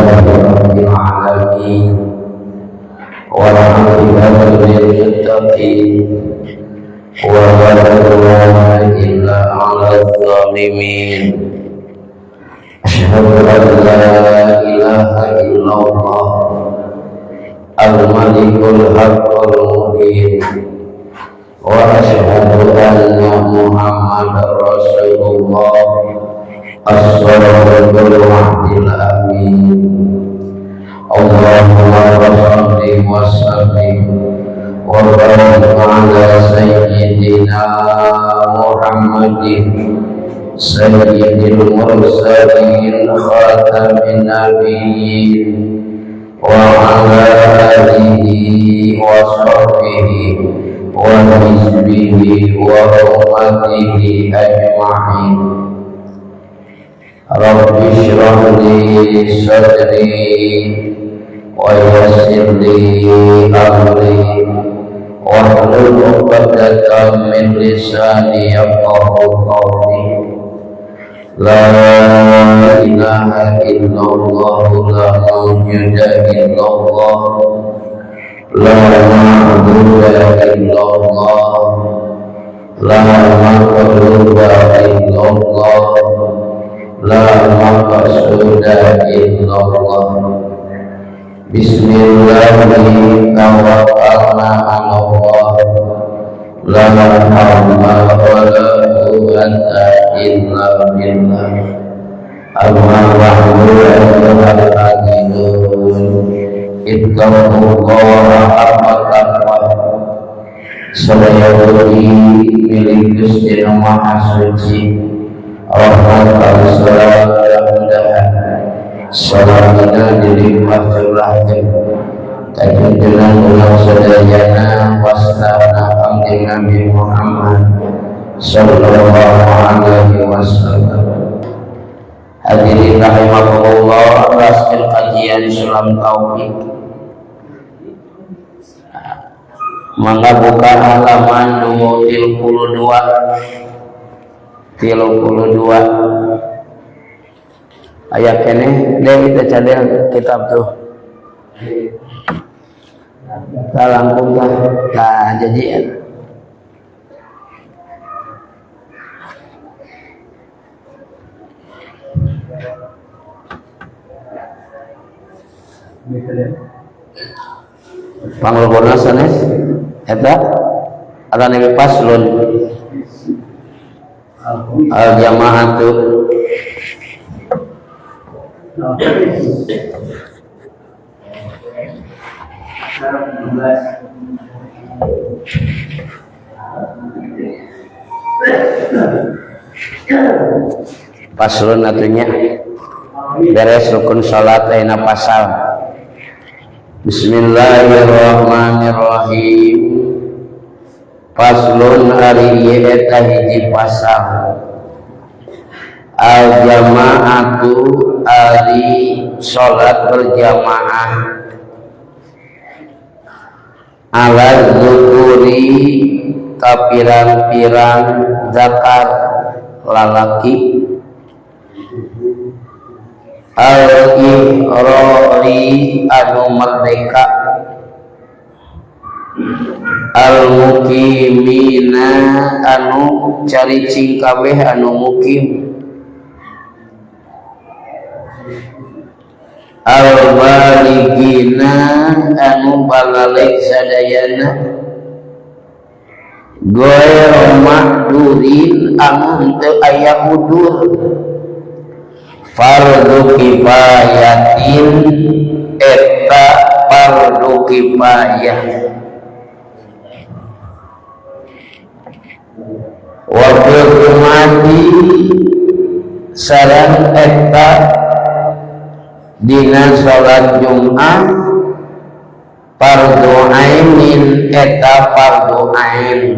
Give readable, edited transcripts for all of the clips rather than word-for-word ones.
Rabbil alamin wal 'aqibatu lil muttaqin wa la 'udwana illa 'alal zalimin. Asyhadu an la ilaha illallah al-malikul haqqul mubin wa asyhadu anna Muhammadar Rasulullah as-sadiqul wa'dil amin. Allahumma shalli wa sallim wa barik ala sayyidina Muhammadin sayyidil mursalin khatamin nabiyyin wa ala alihi wa sahbihi wa hizbihi wa ummatihi ajma'in. Rabbi shrah li sadri wa yassir li amri wahlul 'uqdatam min lisani yafqahu qawli. La ilaha illallah la mawjuda illallah la ma'buda illallah la maqluba illallah la maqsuda illallah. Bismillahirrahmanirrahim. Tawakkalna 'ala Allah la hawla wa la quwwata illa billah. Amma ba'du, ayyuhal hadirin, ittaqullaha haqqa taqwa. Sadaya puji milik Gusti Maha Suci, rahmat salawat mudah-mudahan salamina dilimpah curahkeun ka junjungan urang sadayana wastana Kangjeng Nabi Muhammad sallallahu alaihi wasallam. Hadirin rahimakumullah, raskin kajian Sulam Taufik. Mangga buka halaman 32. 32 ayat ini deh kita cadel kitab tuh. Tah langkung tah. Tah jadi panglobona sanes eta ada nabi paslon al jamaah tu paslon atunya beres rukun salat ayeuna pasal. Bismillahirrahmanirrahim. Paslon ari ieu eta hiji pasal. Al jamaatu ari salat berjamaah ala dzukuri ka pirang-pirang zakar lalaki al-ihrari anu merdeka al-mukimina anu caricing kabeh anu mukim al-baligina anu balalig sadayana goer ma'durin anu henteu aya udur fardu kifayatin eta fardu kifayah wa fil jumati sareng eta dina salat Jumat fardu ainin eta fardu ain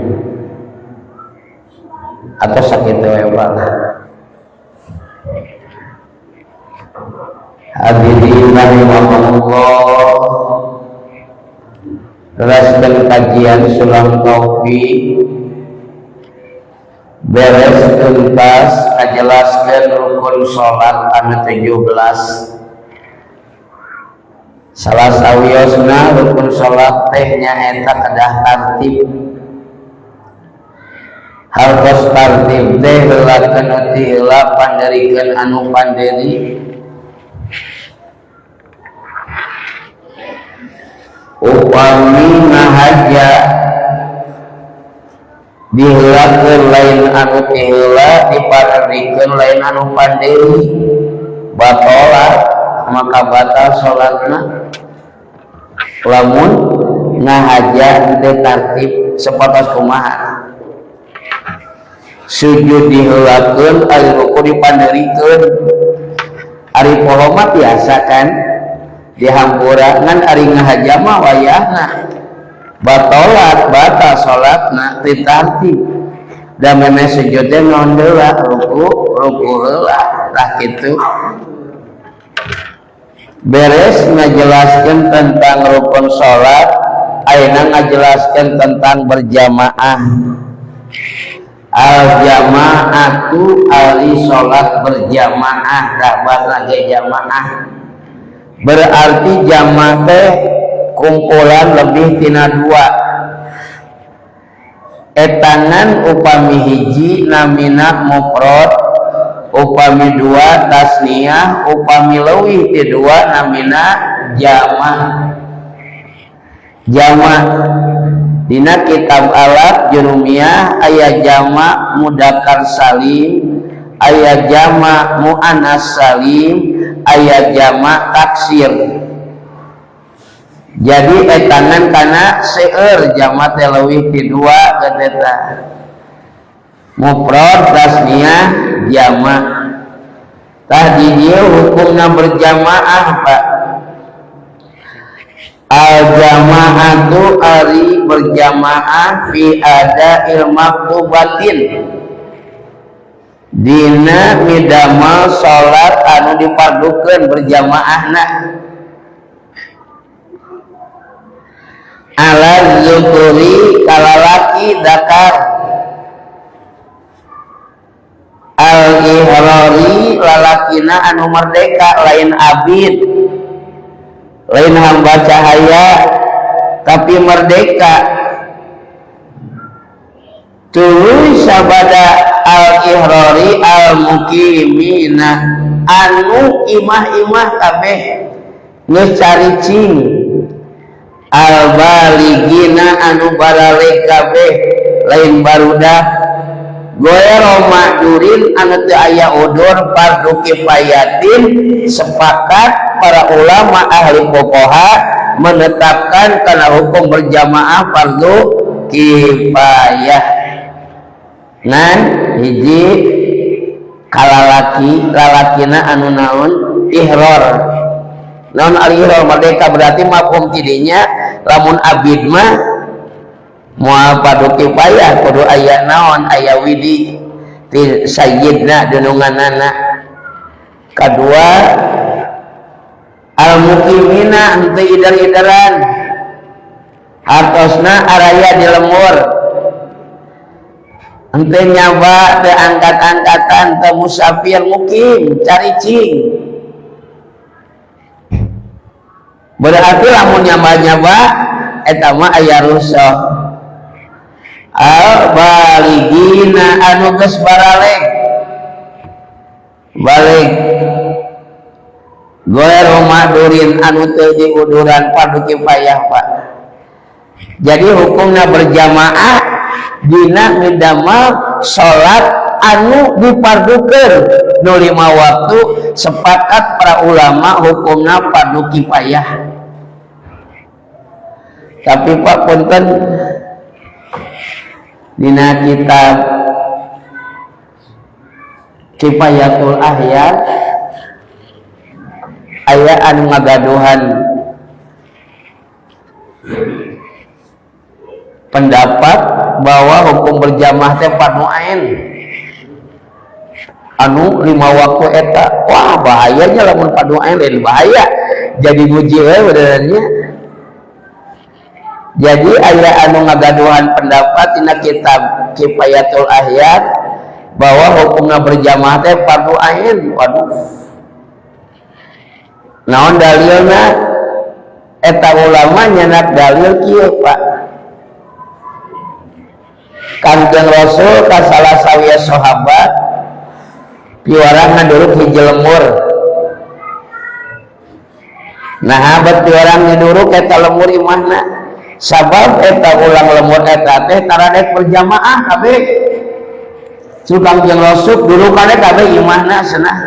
atau sakitu we lah. Hadirin rahimakumullah, teraskan kajian Sulam Taufik beres tuntas ngajelaskeun rukun salat anu 17. Salah sawiosna rukun salat teh nyaeta kedah tartib. Hartos tartib teh heulakeun nu ti heula panderikeun anu panderi. Upami ngahaja diheulakeun lain anu ti heula, dipanderikeun lain anu panderi, batola maka batal salatna. Lamun ngahaja teu tartib sapatos kumaha, sujud diheulakeun ari ruku dipanderikeun. Ari poho mah biasa kan dihampura, ngan ari ngahaja mah wayahna batolat, batal salatna teu tartib. Da memeh sujud teh naon heula, ruku, ruku heula tah kitu. Beres ngajelaskeun tentang rukun salat, ayeuna ngajelaskeun tentang berjamaah. Al jamaatu ari salat berjamaah, kabarna ge jamaah. Berarti jamaah teh kumpulan lebih tina dua. Etangan upami hiji namina mufrad, upami dua tasniyah, upami leuwih ti dua namina jamaah. Jamaah dina kitab Alaf Jurumiyah aya jama mudzakkar salim, aya jama muannas salim, aya jama taksir. Jadi etangan kana seueur jama teh leuwih ti dua eta. Mufrad, tasniyah, jama. Tah di dieu hukumna berjamaah, Pak. Al jamaatu ari berjamaah fi ada'il maktubatin, dina midamel salat anu dipardukeun berjamaahna. Ala zukuri kalalaki dakar, al ihrari lalakina anu merdeka, lain abid, lain hamba cahaya, tapi merdeka. Tuluy sabada al ihrari al mukimina anu imah-imah kabeh geus caricing, al baligina anu baraleg kabeh lain barudak, goero ma'durin anu teu aya udur fardu kifayatin. Sepakat para ulama ahli fuqaha menetapkan kana hukum berjamaah fardu kifayah. Ngan hiji kalalaki, lalakina anu naon ihrar. Naon al ihrar merdeka, berarti mafhum tidinya lamun abid mah moal fardu kifayah, kudu aya naon, aya widi ti sayyidna dununganana. Kadua al mukimina henteu ider-ideran, hartosna araya di lembur, henteu nyaba, teu angkat-angkatan, teu musafir, mukim caricing. Berarti lamun nyaba-nyaba eta mah aya rusuh. Al baligina anu geus baraleg balik, goer madurin anu teu diuduran fardu kifayah, Pak. Jadi hukumna berjamaah dina midamel salat anu dipardukeun nu 5 waktu, sepakat para ulama hukumna fardu kifayah. Tapi Pak punten, dina kitab Kifayatul Ahyar aya anu ngagaduhan pendapat bahwa hukum berjamaah teh fardu ain anu 5 waktu eta. Wah, bahayanya lamun fardu ain, lain bahaya jadi muji we benernya. Jadi aya anu ngagaduhan pendapat dina kitab Kifayatul Ahyar bahwa hukumna berjamaah teh fardu ain. Waduh, naon dalilna? Eta ulama nyenak dalil kieu Pak. Kangjeng Rasul ka salah sawiya sahabat piwarang ngaduruk hiji lemur. Nah, bet piwarang ngaduruk eta lemur imahna. Sabab eta ulang lemur eta teh taradek berjamaah kabeh. Kangjeng Rasul durukane kabeh imahna cenah.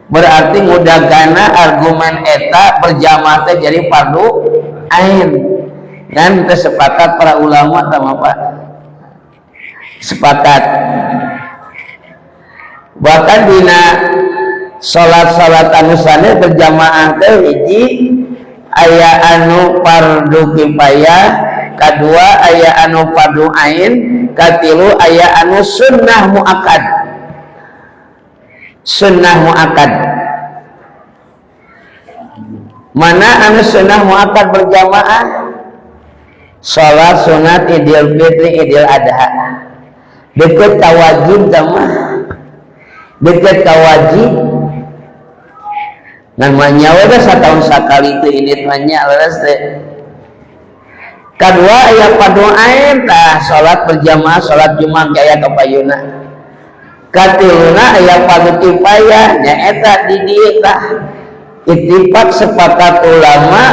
Berarti ngudagana argumen eta berjamaah teh jadi fardu ain. Dan kesepakat para ulama sama Pak. Sepakat. Bahkan dina salat-salat anu sanes berjamaah teh hiji aya anu fardu kifayah, kadua aya anu fardu ain, katilu aya anu sunnah muakkad. Sunnah muakkad. Mana anu sunnah muakkad berjamaah? Salat sunat Idul Fitri, Idul Adha. Deket ka wajib tah, deket ka wajib. Ngan mah nyawa dah satahun sakali teu indit mah nya leres teh. Kadua aya fardu ain tah salat berjamaah, salat Jumat aya kapayuna. Katiluna aya fardu kifayah nyaeta di dieu tah. Ittifaq sepakat ulama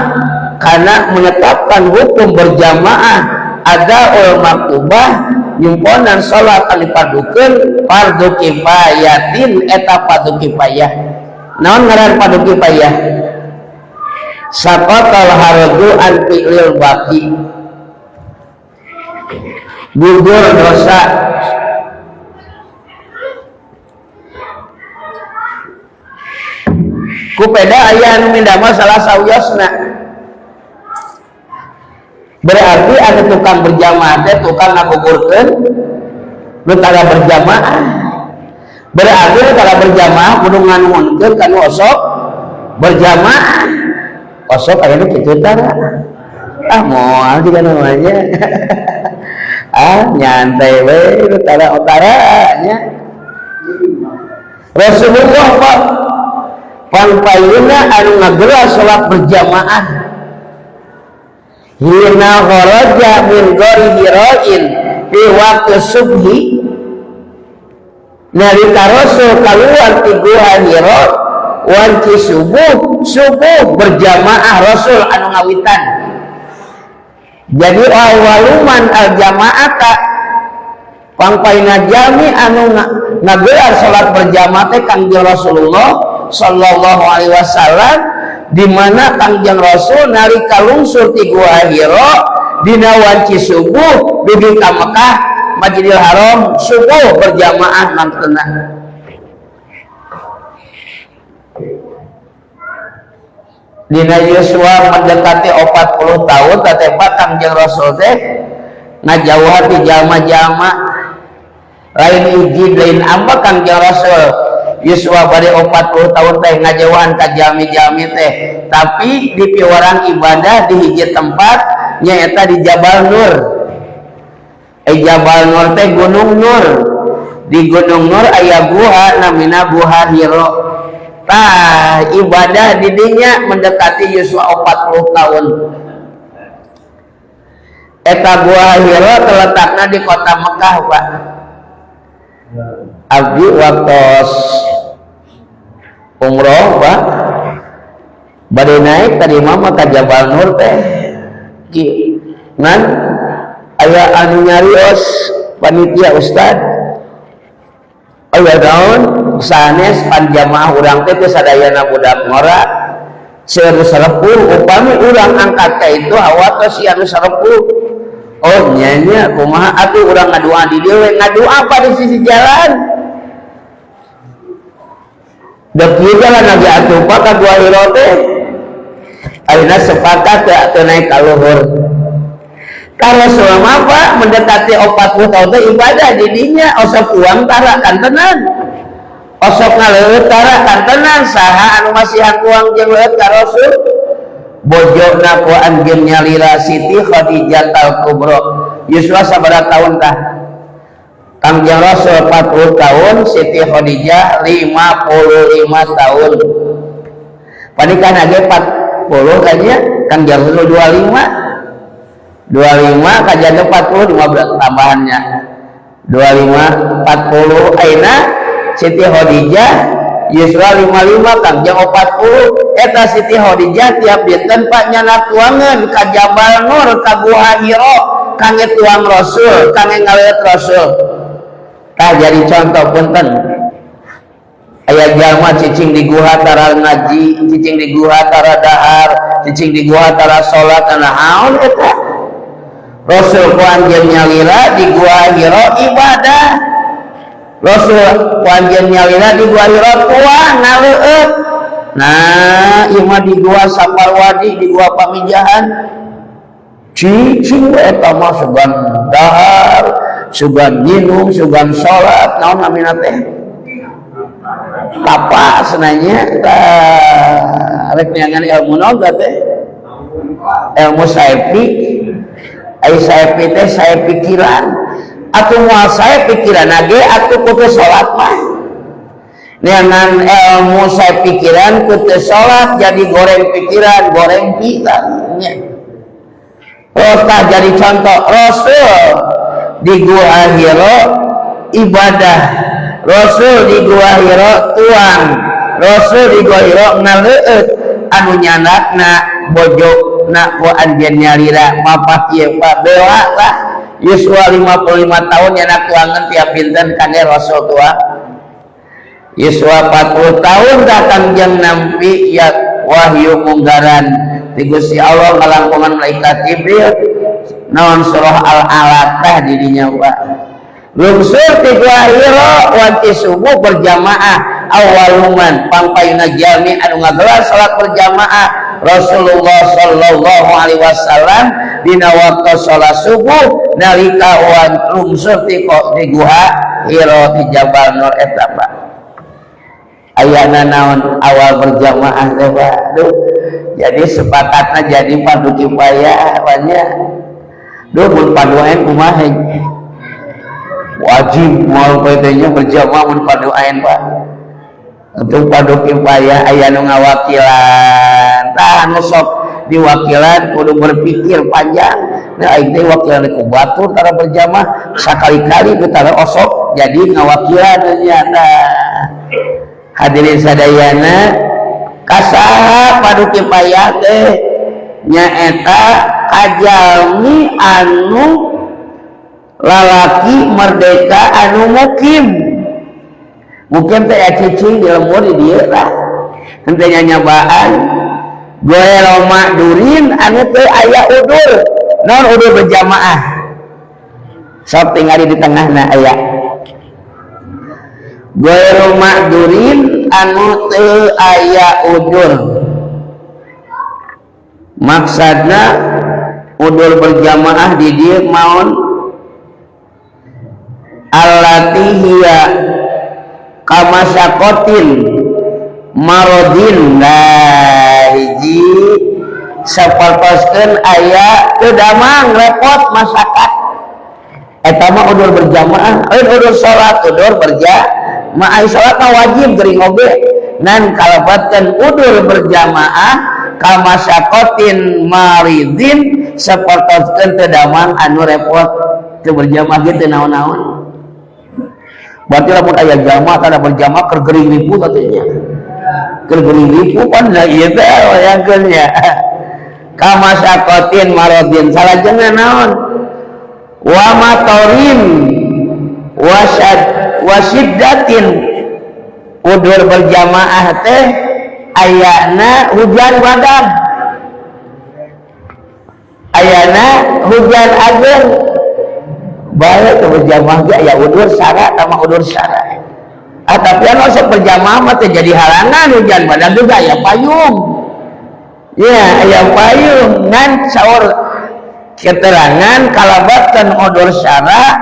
karena menetapkan hukum berjamaah ada ul maktubah nyumponan salat anu difardukeun fardu kifayatin eta fardu kifayah. Naon ngaran fardu kifayah? Saqatal haraju an fi'lil baqi. Gugur dosa kupeda aya anu mindama salah sawiosna. Berarti ada tukang berjamaah teh tukang ngagugurkeun nu tara berjamaah. Berarti nu tara berjamaah kudu nganuhunkeun ka nu osok berjamaah. Osok aya nu kitu tara. Ah moal juga namanya. Ah nyantai we nu tara utara nya. Rasulullah Pak pangpayuna anu ngagerak salat berjamaah. Hina kharaja min ghari hira'in fi waqti subhi. Nalika Rasul keluar ti gua Hira wanci subuh, subuh berjamaah Rasul anu ngawitan. Jadi awaluman al jamaata pangpaina jami anu ngagelar salat berjamaah teh Kangjeng Rasulullah sallallahu alaihi wasallam, di mana Kangjeng Rasul nalika lungsur ti Gua Hira dina wanci subuh dugi ka Mekah Masjidil Haram subuh berjamaah mangkena. Dina Yosua mendekati 40 tahun tatepa Kangjeng Rasul teh ngajauhan ti jalma-jalma lain ijib lain apa Kangjeng Rasul Yosua bade 40 tahun teh ngajauhan ka jalmi-jalmi teh, tapi di piwarang ibadah di hiji tempat nyaeta di Jabal Nur. Jabal Nur teh Gunung Nur. Di Gunung Nur aya guha namina Guha Hira. Tah ibadah di dinya mendekati Yosua 40 tahun. Eta Guha Hira terletakna di kota Mekah, Pak. Abdi waktos umroh, Pak, bade naik tadi mama ka Jabal Nur teh. Ngan aya anu nyarios panitia ustad. Aya daun sanes pan jamaah urang teh teu sadayana budak ngora. Seueur sarepuh upami urang angkat ka itu hawa tos anu sarepuh. Oh nya kumaha atuh urang ngadua di dieu we ngadua apa di sisi jalan. Dek ieu jalan lagi atuh Pak ka Gua Hira teh. Ayeuna sepakat teh atuh naik ka luhur. Kalau selama Pak mendekati 40 tahun teh ibadah di dinya osok uang tara kantenan. Osok ngaleueut tara kantenan saha anu masihan uang jeung leueut ka Rasul. Bojona ku anjeun nyalira Siti Khadijah al-Kubra. Yuswa sabaraha tahun tah? Kangjeng Rasul 40 tahun, Siti Khadijah 55 tahun. Panikan ge 40 kayaknya. Kangjeng Rasul 25 25 kajian 40 15 tambahannya 25 40 ayeuna Siti Khadijah yuswa 55 Kangjeng 40 eta Siti Khadijah tiap dinten Pak nyanak tuangeun ka Jabal Nur ka Guha Hira kangge tuang Rasul kangge ngaleut Rasul. Tah jadi contoh punten aya jalma cicing di guha tara ngaji, cicing di guha tara dahar, cicing di guha tara salat, naon eta? Rasul ku anjeun nyalira di Gua Hira ibadah. Rasul ku anjeun nyalira di Gua Hira tuang ngaleueut. Nah, ieu mah di Gua Saparwadi, di Gua Pamijahan. Cicing eta mah sugan dahar, sugan minum, sugan salat, naon namina teh? Tapa senanya tah rek neangan ilmu naon teh? Ilmu saepi. Ai saepi teh sae pikiran. Atuh moal sae pikiran ge atuh kudu salat mah. Neangan ilmu sae pikiran kudu salat jadi goreng pikiran, goreng pikiran. Oh, tah jadi contoh Rasul di Gua Hira ibadah, Rasul di Gua Hira tuang, Rasul di Gua Hira ngaleueut anu nyandakna bojona ku anjeun nyalira mapah ieu Pak bela lah yuswa 55 tahun nyandak tuangan tiap dinten kangge Rasul tua. Yuswa 40 tahun datang jeung nampi ya wahyu munggaran di Gusti Allah ngalangkungan malaikat Jibril naon surah Al-Alaq tah di dinya Pak. Lungsur ti Gua Hira wanci subuh berjamaah awaluman pangpayuna jalmi anu ngagelar salat berjamaah Rasulullah sallallahu alaihi wasallam dina waktu salat subuh nalika wan lungsur ti Gua Hira di Jabal Nur eta Pak. Ayana naon awal berjamaah teh Pak. Duh, jadi sepakatna jadi fardu kifayah banyak. Duh mun fardu ain kumaha? Wajib moal poe teh nya berjamaah mun fardu ain Pak. Untuk fardu kifayah aya nu ngawakilan. Tah anu sok diwakilan kudu berpikir panjang. Nah aing teh wakilan ku batur tara berjamaah sakali-kali ku tara osok jadi ngawakilan nya. Nah hadirin sadayana kasaha fardu kifayah teh nyaeta kajalmi anu lalaki merdeka anu mukim. Mukim teh cicing di lembur di dieu lah henteu nyanyabaan goe makdurin anu teu aya udur. Naon udur berjamaah? Sok tingali di tengahna aya goe makdurin anu teu aya udur. Maksudna udur berjamaah di dieu maon allati hiya kamasyakotin marodin. Nah hiji sapertoskeun aya teu damang repot masyarakat eta mah udur berjamaah, lain udur salat, udur berjamaah. Salat mah wajib gering oge nan kalebatkeun udur berjamaah kamasyakotin maridin sapertoskeun teu damang anu repot teu berjamaah ge teu naon-naon. Berarti lamun aya jamaah kada berjamaah keur gering ribu katanya. Keur gering ribu pan da ieu teh bayangkeun nya. Kamasyakotin marodin salajengna naon? Wa matorin wasad wasiddatin udur berjamaah teh ayana hujan badag. Ayana hujan ageung. Baik berjamaah ge aya udur syarat sama udur syarat. Ah tapi anu sok berjamaah mah teh jadi halangan hujan badag juga aya payung. Ya aya payung ngan saur keterangan kalabatkan udur syarat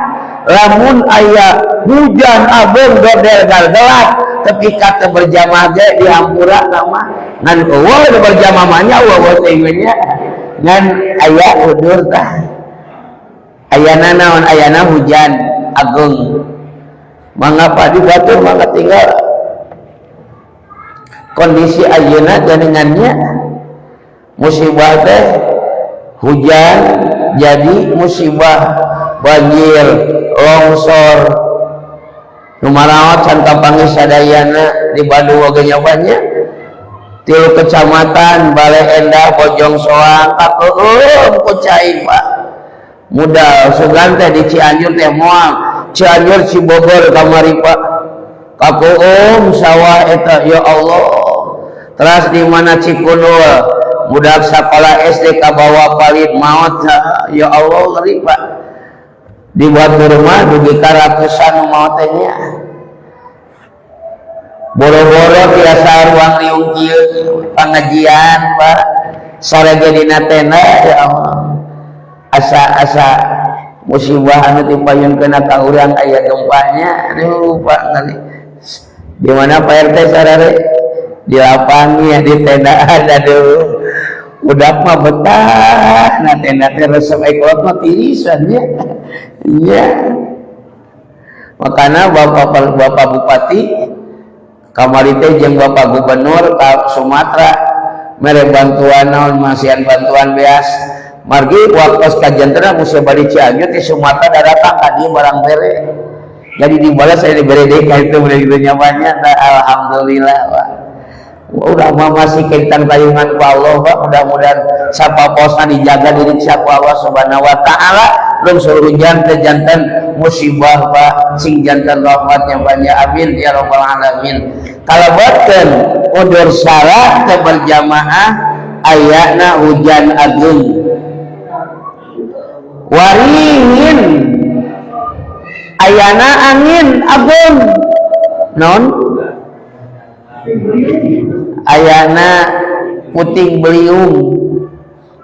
lamun aya hujan abeung dodel galgelak tepi ka teu berjamaah ge dihampura mah ngan eueuh berjamaah mah nya eueuh teh nya ngan aya udur tah. Ayana naon? Ayana hujan agung. Mangapa di batur mangga tinggal kondisi ayeuna janingannya Musibah teh hujan jadi musibah, banjir, longsor. Nu maraot can kapanggih sadayana di Bandung oge nya banyak. Tilu kecamatan Baleendah, Bojongsoang, kakeum ku cai, Pak. Modal sugan teh di Cianjur teh moal, Cianjur Cibogor kamari, Pak. Kakeum sawah eta, ya Allah. Teras di mana Cikundul, budak sekolah SD kabawa palit maot, ya Allah, ngeri, Pak. Di batur mah dugi ka ratusan nu maot teh nya. Boro-boro biasa ruang riung kieu pengajian, Pak. Sore ge dina tenda, ya Allah. Asa-asa musibah anu dipayunkeun ka urang aya gempanya, aduh Pak, ngeri. Di mana Pak RT sarare? Di lapang ya, di tendaan, aduh. Budak mah betah, nah tenda teh resep ekolot mah tirisan ya. Iya. Makanya Bapak Bapak Bupati kamari teh jeung Bapak Gubernur ka Sumatera mere bantuan naon, masihan bantuan beas. Margi waktu kajantena musibah di Cianjur, di Sumatera datang ka dieu barang bere. Jadi dibalas saya diberi deui ka itu beri gitu nyamannya. Nah, alhamdulillah, Pak. Udah mah masih kaitan tayungan ku Allah, Pak. Mudah-mudahan sapaposna dijaga diriksa ku Allah Subhanahu wa taala. Lungsur hujan teh janten musibah, Pak, sing janten rahmatnya banyak, amin ya rabbal alamin. Kalabatkeun udur syarat teh berjamaah ayana hujan agung. Waringin ayana angin agung. Non ayana puting beliung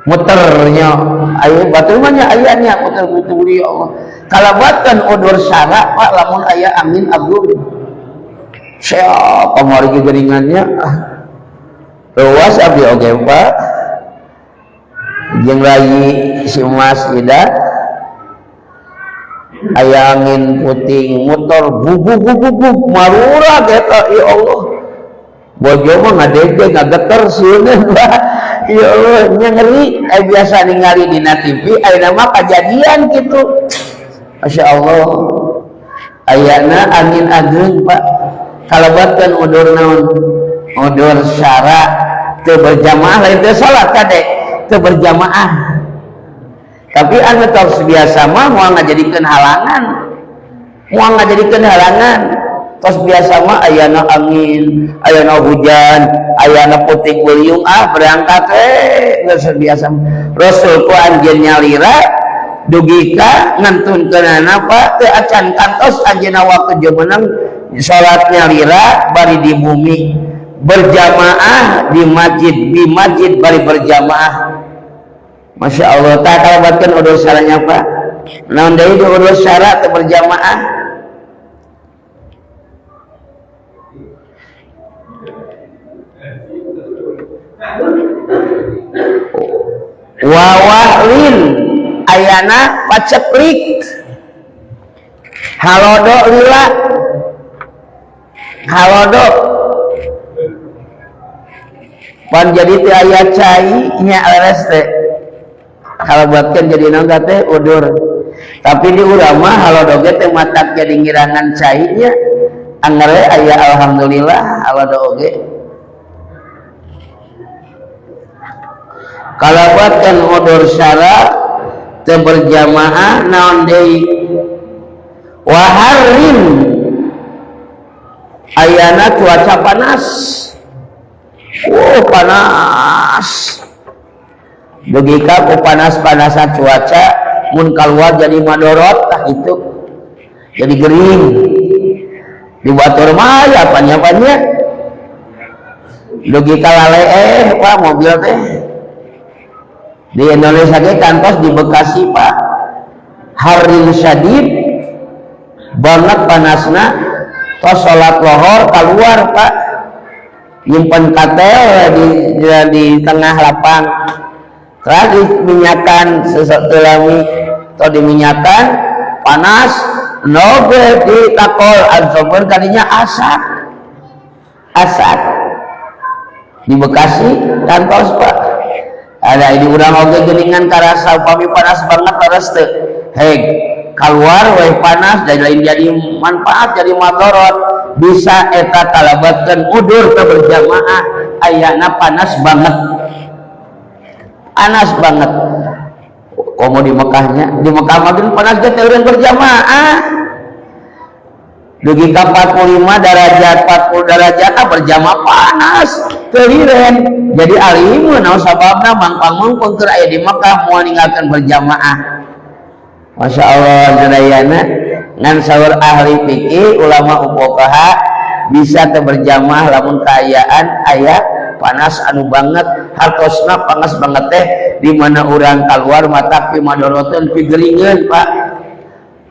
muternya, ayo batur mah nya ayana muter puting beliung, ya Allah. Kalabatkan udur syarat, Pak, lamun aya angin agung. Siapa mari geuningannya? Luas abdi oge, Pak. Jeung rayi si Mas Ida aya angin puting muter bubuk bubuk bubuk marurag eta, ya Allah. Bojo mah ngadege ngageter sieun, Pak. Ya Allah, nya ngeri, biasa ningali dina TV, ayeuna mah kajadian kitu. Masya Allah. Ayana angin ageung, Pak. Kalabatkeun udur naon? Udur syara teu berjamaah, lain teu salat kade, teu berjamaah. Tapi anu tos biasa mah moal ngajadikeun halangan. Moal ngajadikeun halangan. Tos biasa mah ayana angin, ayana hujan, ayana puting beliung, ah berangkat geus biasa. Rasul ku anjeun nyalira dugi ka ngantunkeunana, Pak, teu acan kantos anjeunna waktu jumeneng salat nyalira bari di bumi berjamaah di masjid, di masjid bari berjamaah. Masya Allah, tak kalabatkeun udur syaranya, Pak. Naon deui di udur syarat teu berjamaah? Wawahlin ayana paceplik halodo lila halodo pan jadi teu aya cai nya leres teh. Kalabatkeun jadi naon teh udur. Tapi di urang mah halodo ge teh matak jadi ngirangan cai nya, angger aya alhamdulillah halodo oge. Kalabatkeun udur syara teu berjamaah naon deui? Waharin ayana cuaca panas. Oh, panas. Dugi ka ku panas-panasan cuaca mun kaluar jadi madorot tah itu. Jadi gering. Di batur mah aya panya-panya. Dugi ka laleeh, Pak, mobil teh. Di Indonesia ge kantos di Bekasi, Pak. Harin syadid banget panasna, tos salat lohor keluar, Pak. Nyimpen katel di tengah lapang. Terus diminyakan sesuatu lami atau diminyakan panas noge ditakol absorber kadinya asap. Asap. Di Bekasi kantos, Pak. Ada ini urang oge geuningan karasa upami panas banget leres teu heg keluar we panas dan lain jadi manfaat jadi madorot bisa eta kalabatkeun udur teu berjamaah ayana panas banget, panas banget. Komo di Mekahnya, di Mekah mah panas ge teu berjamaah dugi ka 45 derajat, 40 derajat berjamaah panas keliren. Jadi alimun naon sababna mangpang-mangpang keur aya di Mekah moal ninggalkeun berjamaah. Masya Allah sadayana ngan saur ahli fikih ulama fuqaha bisa teu berjamaah lamun kaayaan aya panas anu banget, hartosna panas banget teh di mana urang keluar mata pimadoroteun pigeringeun Pak.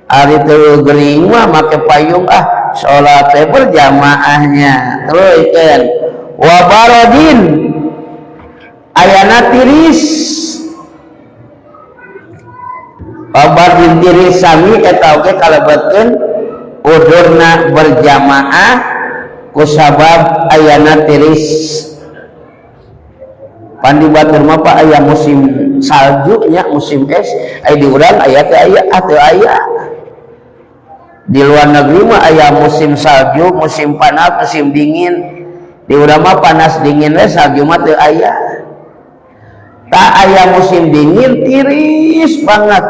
Ari teu gering mah make payung ah salat teh berjamaahnya. Teruskeun wa barodin ayana tiris, wa barodin tiris sami eta oge kalebetkeun udurna berjamaah kusabab ayana tiris. Pandi batur mah Pak aya musim salju nya, musim es aya di urang aya teu aya teu aya. Di luar negeri mah aya musim salju, musim panas, musim dingin. Di urang mah panas dingin we, salju mah teu aya. Tak aya musim dingin tiris banget.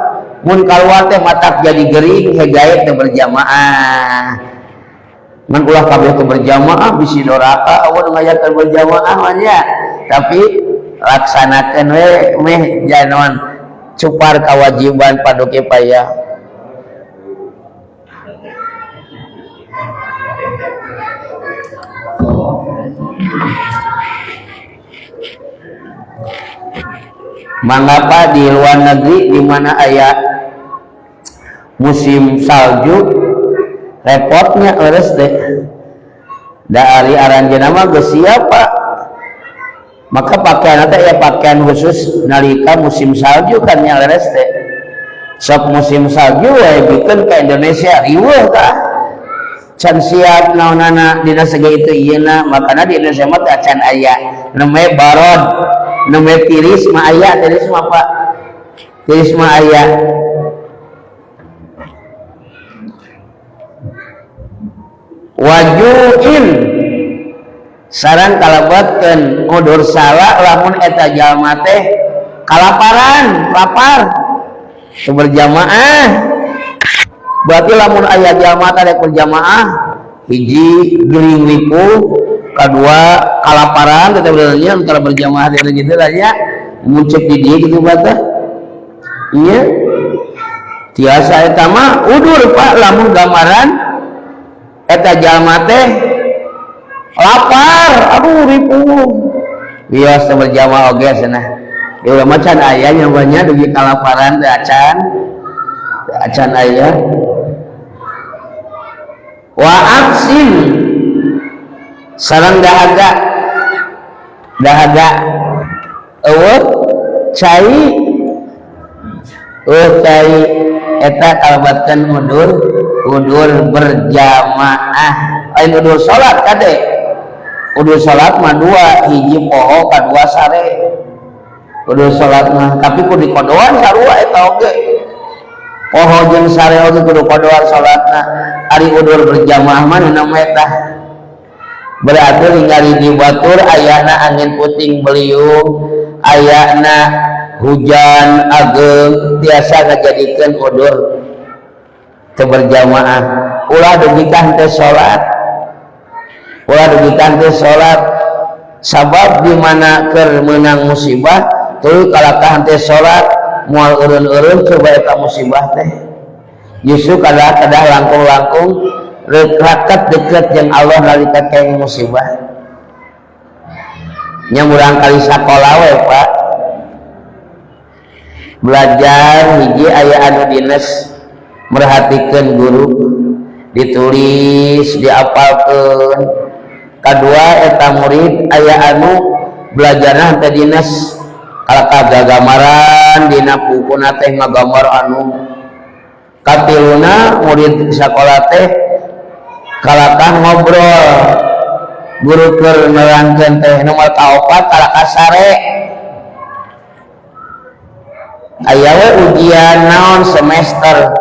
Mun kaluar teh matak jadi gering hegaet teu berjamaah. Mun ulah kabeh teu berjamaah bisi doraka awan ngayakeun berjamaah mah nya. Tapi laksanakeun we meh janoan cupar kewajiban paduki payah. Mangapa di luar negeri di mana aya musim salju repotnya leres deh. Da ari aranjeunna mah geus siap Pak. Maka pakaian teh ya pakaian khusus nalika musim salju kan nya leres teh. Sok musim salju we bikeun ka Indonesia riweuh tah. Can siap naonana dina segi itu ieuna, makana di Indonesia mah teh acan aya namanya barod, namanya tiris mah aya, tiris mah Pak. Tiris mah aya. Wajuin sareng kalabatkeun udur salah lamun eta jalma teh kalaparan, lapar teu berjamaah. Berarti lamun aya jalma teh rek berjamaah hiji gering ripuh, kadua kalaparan teteh benernya antara berjamaah teh gitu lah nya muncul di dieu gitu bata. Iya. Tiasa eta mah udur Pak lamun gambaran eta jalma teh lapar, aduh ripuh. Biasa berjamaah oge cenah. Ya mah can aya nyobanya dugi kalaparan teh acan. Acan aya. Wa aksin sareng dahaga. Dahaga eueuh cai, eueuh cai eta kalabatkeun udur, udur berjamaah. Lain udur salat kade. Udur salat mah dua, hiji poho kadua sare. Udur salat mah tapi kudu dikodoan sarua eta oge. Poho jeung sare oge kudu kodoan salatna. Ari udur berjamaah mah nu eta. Berarti ningali di batur ayana angin puting beliung, ayana hujan ageng tiasa ngajadikeun udur teu berjamaah. Ulah dugi ka henteu salat. Ulah dugi ka henteu salat. Sabab di mana keur meunang musibah tuluy kalakah henteu salat moal eureun-eureun coba eta musibah teh. Justru kadah-kadah langkung-langkung raket deket jeung Allah nalika keng musibah. Nya murang kali sakola we Pak. Belajar hiji aya anu dinas merhatikeun guru, ditulis, diapalkeun. Kadua eta murid aya anu belajarna teh dinas kalakah gagamaran dina bukuna teh ngagambar anu. Katiluna murid sakola teh kalakah ngobrol guru keur nerangkeun teh nomor kaopat kalakah sare. Aya we ujian naon semester.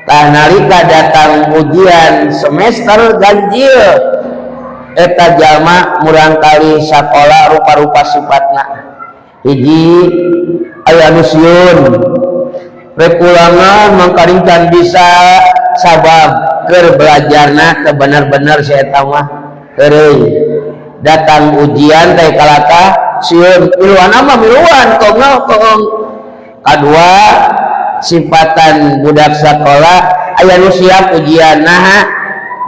Tah nalika datang ujian semester ganjil eta jalma murangkali sakola rupa-rupa sifatna. Hiji aya anu sieun rek ulangan mangkaring can bisa sabab keur belajarna teu bener-bener si eta mah heureuy. Datang ujian teh kalaka sieun miluan mah miluan kongol kong. Kadua sifatan budak sekolah aya nu siap ujian naha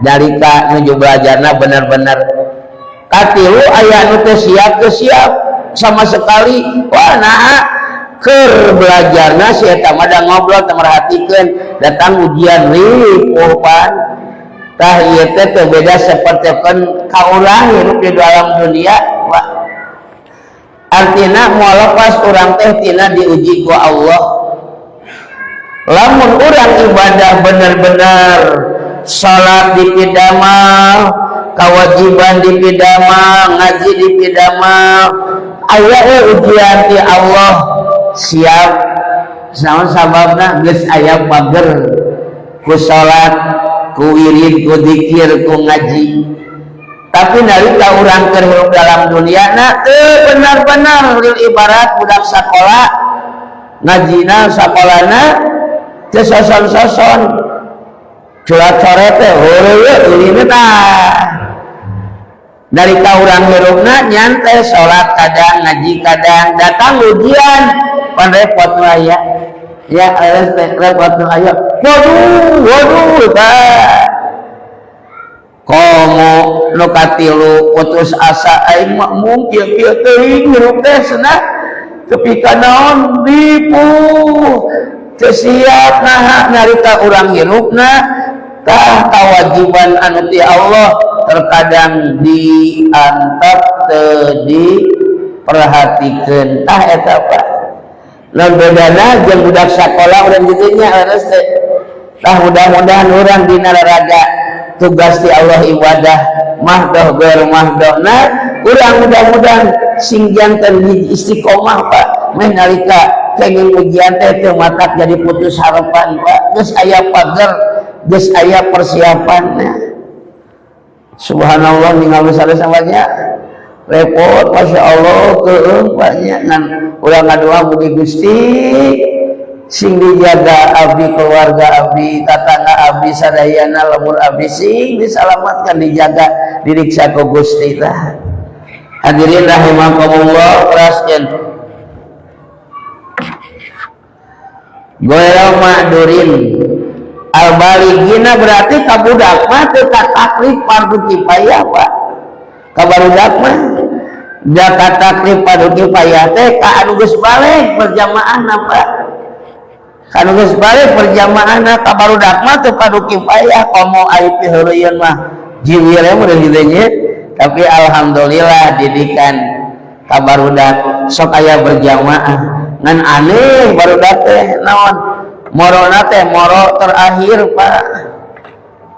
dalika nuju belajarna bener-bener. Katilu aya nu teu siap teu siap sama sekali wah naha keur belajarna si eta mah da ngobrol teu merhatikeun datang ujian ripuh pan. Tah ieu teh teu beda saperti kan ka urang hirup di dalam dunia Pak. Artina moal lepas urang teh tina diuji ku Allah. Lamun urang ibadah bener-bener salat dipidamel, kewajiban dipidamel, ngaji dipidamel, aya we ujian ti Allah siap. Naon sababna geus aya pager ku salat, ku wirid, ku zikir, ku ngaji. Tapi nalika urang keur hirup dalam dunia na teu benar-benar lil ibarat budak sakola ngajina sakolana teu soson-soson curat-coret teh heureuyeuh ulina tah. Nalika urang hirupna nyantai salat kadang ngaji kadang datang ujian pan repot nu aya ya repot nu aya waduh waduh tah. Komo nu katilu putus asa aing mah mungkin kieu teuing hirup teh cenah tepi ka naon ripuh teu siap naha nalika urang hirupna tah kewajiban anu ti Allah terkadang diantep teu diperhatikeun. Tah eta Pak lamun bedana jeung budak sakola urang kitu nya leres teh. Tah mudah-mudahan urang dina raraga tugas ti Allah ibadah mahdoh geur mahdohna urang mudah-mudahan sing janten istiqomah Pak. Meh nalika kenging ujian teh teu matak jadi putus harapan Pak. Geus aya pager, geus aya persiapanna. Subhanallah ningali samanya repot Masya Allah keung Pak nya. Ngan urang ngadoa mugi Gusti sing dijaga abdi keluarga abdi tatangga abdi sadayana lembur abdi sing disalamatkan dijaga diriksa ku Gusti tah. Hadirin rahimakumullah teraskeun goel ma'durin al-baligina berarti ka budak mah teu taklif fardu kifayah Pak. Ka barudak mah da taklif fardu kifayah teh ka anu geus balig berjamaahna Pak. Ka anu geus balig berjamaahna ka barudak mah teu fardu kifayah komo ari piheureuyeuan mah jiwir we mun kitu nya. Tapi alhamdulillah didikan ka barudak sok aya berjamaah ngan aneh barudak teh naon morona teh moro terakhir Pak.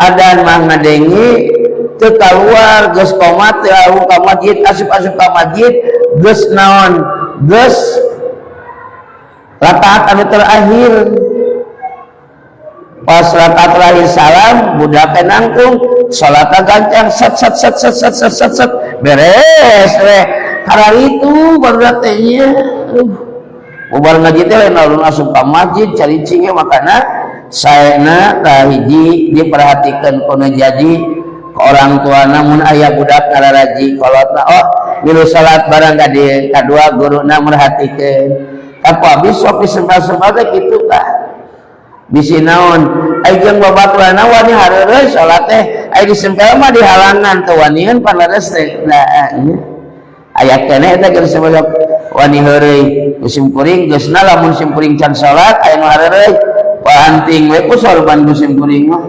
Adan mah ngadengi teu kaluar geus komat teu anu ka masjid asup-asup ka masjid geus naon geus rakaat anu terakhir. Pas rakaat terakhir salam budak teh nangkung salatna gancang set set set set set set set set beres we kararitu barudak teh nya. Bubar ngaji teh lain alun asup ka masjid caricing ge makana saena tah hiji diperhatikeun kono jadi ke orang tuana mun aya budak ngararaji kolotna oh milu salat barang ka dieu kadua guruna merhatikeun apa abis sok disembah-sembah teh kitu tah bisi naon ai jeung babaturanna wani hareureus salat teh ai disempel mah dihalangan teu wanian pan leres teh nah nya aya keneh eta geus disembah wani heureuy ku simkuring geusna lamun simkuring can salat aya nu hareureus panting we ku sorban ku simkuring mah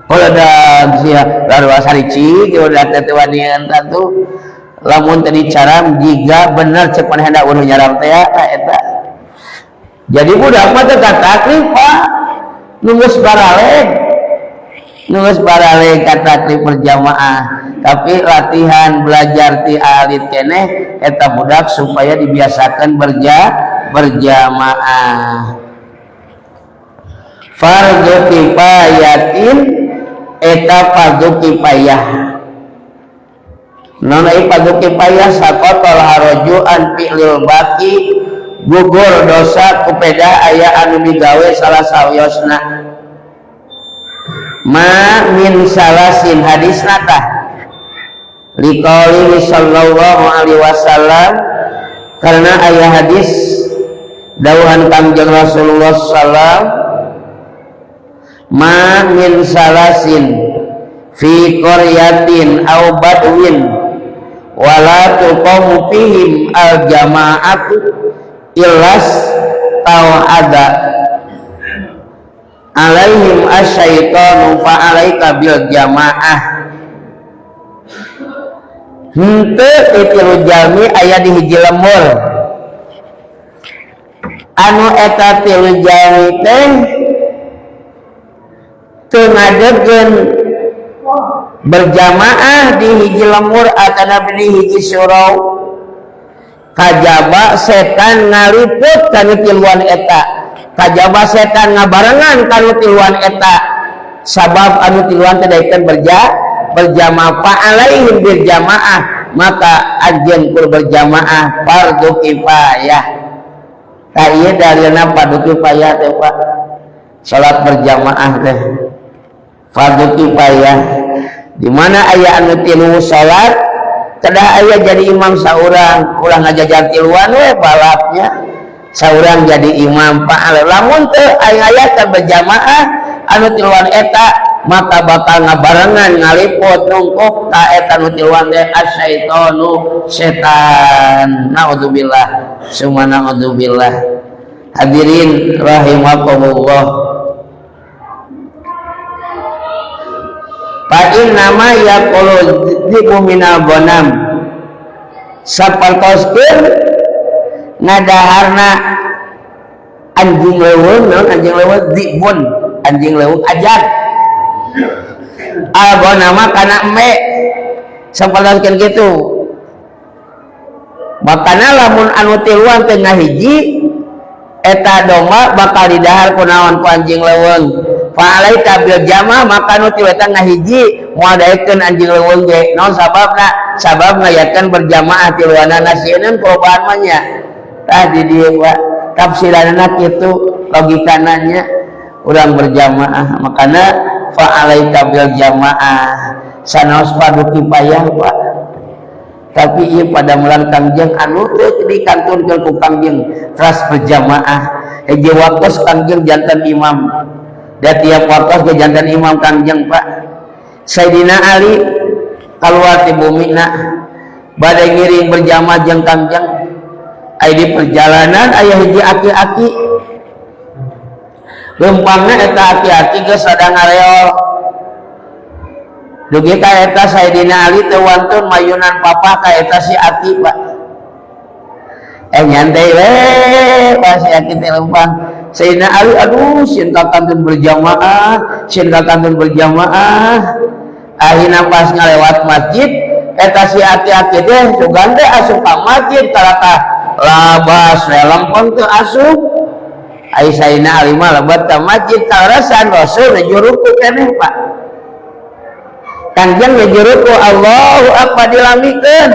holodag sia lalu saricik udah teh wanian tatu lamun teh dicaram jiga bener cek manehna urang nyaram teh ya eta. Jadi budak mah teh kataklif Pak nu geus baraleg nu geus baraleg kataklif berjamaah tapi latihan belajar ti alit keneh eta budak supaya dibiasakan Berjamaah fardu kifayatin, eta fardu kifayah. Naon ai fardu kifayah? Saqatal haraju an fi'lil baqi, gugur dosa kupeda aya anu digawe salah sawiosna. Ma min salasin, hadisna tah liqaulihi sallallahu alaihi wasallam, karena aya hadis dawuhan Kangjeng Rasulullah sallam, ma min salasin fi qaryatin aw badwin wala tuqamu fihim al jama'atu illas tawada alaihim asyaitanu fa alaika bil jamaah. Henteu tilu jalmi aya di hiji lembur anu eta tilu jalmi teh teu ngadegkeun berjamaah di hiji lembur atanapi di hiji surau, kajaba setan ngaliput kanu tiluan eta, kajaba setan ngabarengan kanu tiluan eta, sabab anu tiluan teh daekeun berjamaah. Fa alaihim bil jamaah, maka anjeun kur berjamaah fardu kifayah. Tah ieu dalilna fardu kifayah teh, Pak. Salat berjamaah teh fardu kifayah. Di mana aya anu tilu salat, kedah aya jadi imam saurang, ulah ngajajar tiluan we balapnya. Saurang jadi imam, Pak. Lamun teu aya aya berjamaah anu tiluan eta, maka bakal ngabarengan ngaliput nungkup ka eta nu tiluan teh asyaitonu, setan. Naudzubillah summa naudzubillah. Hadirin rahimakumullah, fa inna ma yaqulu dzibu minal ghanam, sapertoskeun ngadaharna anjing leuweung. Naon anjing leuweung? Dzibun, anjing leuweung ajar al-ghanama kana eme, sapertoskeun kitu. Makana lamun anu tiluan teh ngahiji, eta domba bakal didahar ku naon? Ku anjing leuweung. Fa alaika bil jamaah, maka nu tilu eta ngahiji moal daekeun anjing leuweung ge. Naon sababna? Sabab ngayakeun berjamaah tiluanana, sieun perubahan mah nya. Tah di dieu, Pak, tafsiranna kitu logikana nya, urang berjamaah. Makana fa alaika bil jamaah, sanaos fardu kifayah, Pak, tapi ieu padamelan Kangjeng anu teu dikantunkeun ku Kangjeng teras berjamaah. Hiji waktos Kangjeng janten imam, da tiap waktos ge janten imam Kangjeng, Pak. Sayyidina Ali keluar ti bumina bade ngiring berjamaah jeung Kangjeng. Aya di perjalanan aya hiji aki-aki, leumpangna eta aki-aki geus sadang ngareol dugi ka eta Sayyidina Ali teu wantun mayunan papa ka eta si aki, Pak. Nyantai we pas si aki teh leumpang. Sayyidina Ali, aduh, sieun kantun berjamaah, sieun kantun berjamaah. Akhirna pas ngalewat masjid eta si aki-aki teh sugan teh asup ka masjid, kalakah labas we lempeng teu asup. Ai Sayyidina Ali mah lebet ka masjid, kaleresan Rasul nuju ruku keneh, Pak. Kangjeng nuju ruku, Allahu akbar dilamikeun,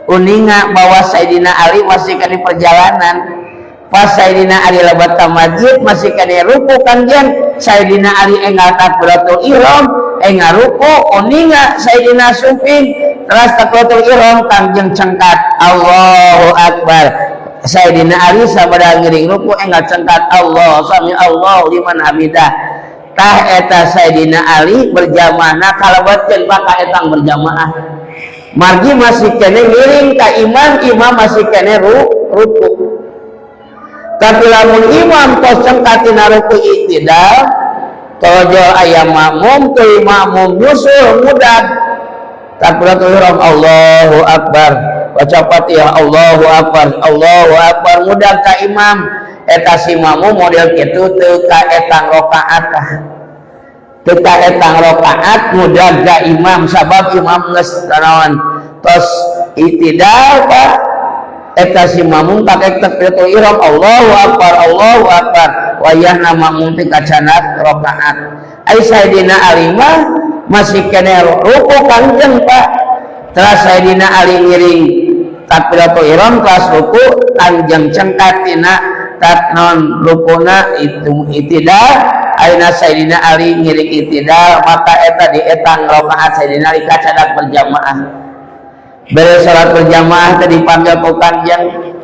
uninga bahwa Sayyidina Ali masih kena perjalanan. Pas Sayyidina Ali lebet ka masjid masih kena ruku Kangjeng, Sayyidina Ali enggal takbiratul ihram, enggal ruku, uninga Sayyidina sumping teras takbiratul ihram, Kangjeng cengkat Allahu akbar. Sayyidina Ali sabada ngiring ruku enggal cengkat Allah sami Allah liman hamidah. Tah eta Sayyidina Ali berjamaah kalebetkeun baka etang berjamaah, margi masih kene ngiring ka imam, imam masih kene ruku. Tapi lamun imam tos cengkat tina ruku iktidal, tojol aya makmum, teu makmum nyusul mudah takbiratul ihram Allahu akbar, baca Fatihah Allahu akbar, Allahu akbar, mudah ka imam. Eta si makmum model kitu teu ka etang rakaat, teu ka etang rakaat mudah ka imam, sabab imam geus naon, tos itidal, Pak. Eta si makmum kakek takbiratul ihram, Allahu akbar, Allahu akbar, wayahna makmum teh kacandak rakaat. Ai Sayyidina Ali mah masih kene ruku Kangjeng, Pak. Terus Sayyidina Ali ngiring takbiratul ihram, kelas ruku, Kangjeng cengkat tina non rukuna itu itidal. Ayeuna Sayyidina Ali ngiring itidal, maka eta di etang rakaat Sayyidina Ali kacandak berjamaah. Beres salat berjamaah teh dipanggil ku Kangjeng.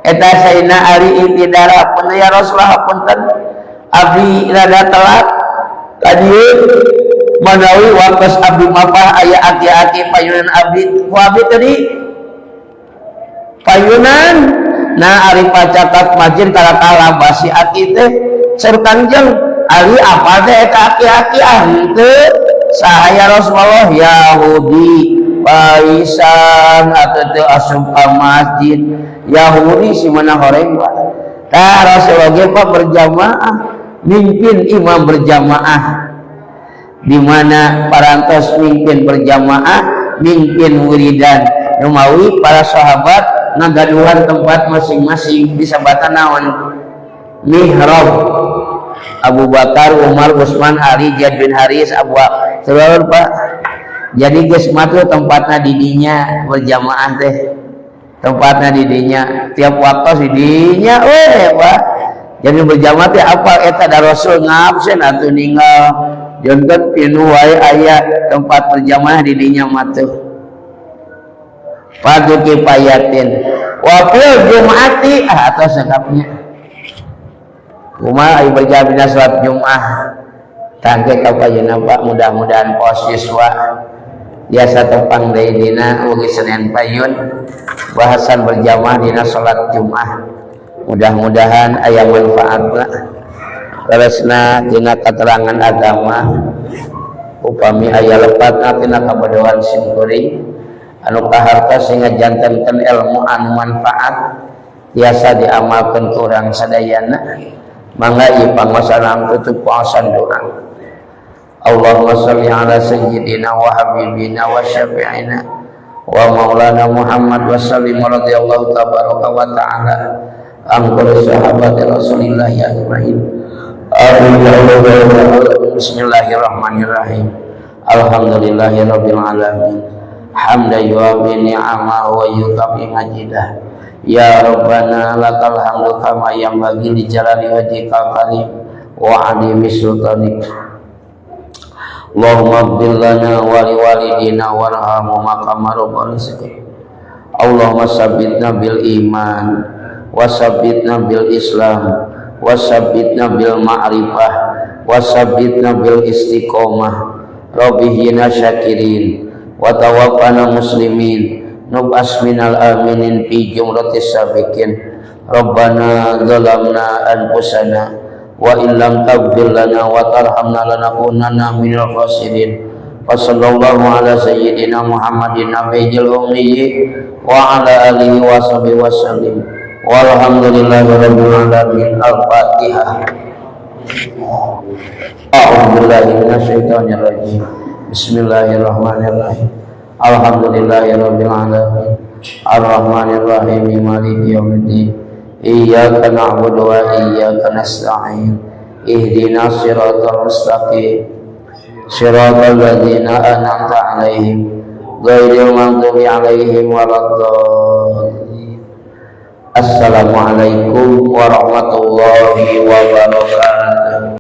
Eta Sayyidina Ali itidal, "Punten ya Rasulullah, punten, abdi rada telat tadi. Manawi waktu abdi mapah aya aki-aki payunan abdi, ku abdi tadi payunan." Nah, ari pacakat masjid kala-kala basi aki teh. Saur Kangjeng, "Ali, apa teh eta aki-aki?" "Ah, henteu." "Saha ya Rasulullah?" "Yahudi paisan atau teu asup ka masjid." Yahudi si mana horeng, Pak. Tah, Rasulullah ge, Pak, berjamaah, mimpin imam berjamaah, di mana parantos mimpin berjamaah, mimpin wiridan. Numawi para sahabat ngagaduhan tempat masing-masing, disebatan naon, mihrab. Abu Bakar, Umar, Utsman, Ali, Zaid bin Haris, Abu selalu, Pak. Jadi geus mah tempatna di dinya berjamaah teh, tempatnya di dinya, tiap waktu di dinya we, Pak. Jadi berjamaah teh apa eta da Rasul ngabsen atuh ninggal janten pinuh wae aya tempat berjamaah di dinya mah tuh fardu kifayatin. Wa fil jum'ati, ah, atau sekapnya kumaha ayo berjamaah salat Jumat tangke kapayuna, Pak. Mudah-mudahan pos siswa biasa tepang deui dina wengi Senin payun, bahasan berjamaah dina salat Jumat. Mudah-mudahan aya manfaatna, leresna tina keterangan agama. Upami aya lepatna tina kabodohan simkuring, anu kahartos sehingga jantenkeun ilmu anu manfaat biasa diamalkeun ku urang sadayana. Mangga ieu panguasaan tutup puasan doa. Allahumma shalli ala sayyidina wa habibina wa syafi'ina wa maulana Muhammad wa sallim. Radhiyallahu tabaraka wa ta'ala an kulli sahabati Rasulillah ajmain. Amin ya Allah. Bismillahirrahmanirrahim. Alhamdulillahi rabbil alamin. Hamda yuafi ni'amahu wa yukafi majidah. Ya Rabbana lakal hamdu kama yanbaghi li jalali wajhikal karim wa 'azimi sultanik. Allahumma ighfir lana wa liwalidina warhamhuma kama rabbana shaghira. Allahumma sabbitna bil iman wa sabbitna bil islam wa sabbitna bil ma'rifah wa sabbitna bil istiqomah rabbihina syakirin wa tawaffana muslimin nub'as minal aminin fi jumratis sabiqin. Rabbana zalamna anfusana wa illam taghfir lana wa tarhamna lanakunanna minal khasirin. Wa sallallahu ala sayyidina Muhammadin nabiyil ummi wa ala alihi wa sahbihi wasallim. Walhamdulillahi rabbil alamin. Al-fatihah. A'udzu billahi minasyaitonir rajim. Bismillahirrahmanirrahim. Alhamdulillahi rabbil alamin. Arrahmanir rahim, maliki yaumiddin. Iyyaka na'budu wa iyyaka nasta'in. Ihdinas siratal mustaqim. Siratal ladzina an'amta 'alaihim ghairil maghdubi 'alaihim waladdallin. Assalamualaikum warahmatullahi wabarakatuh.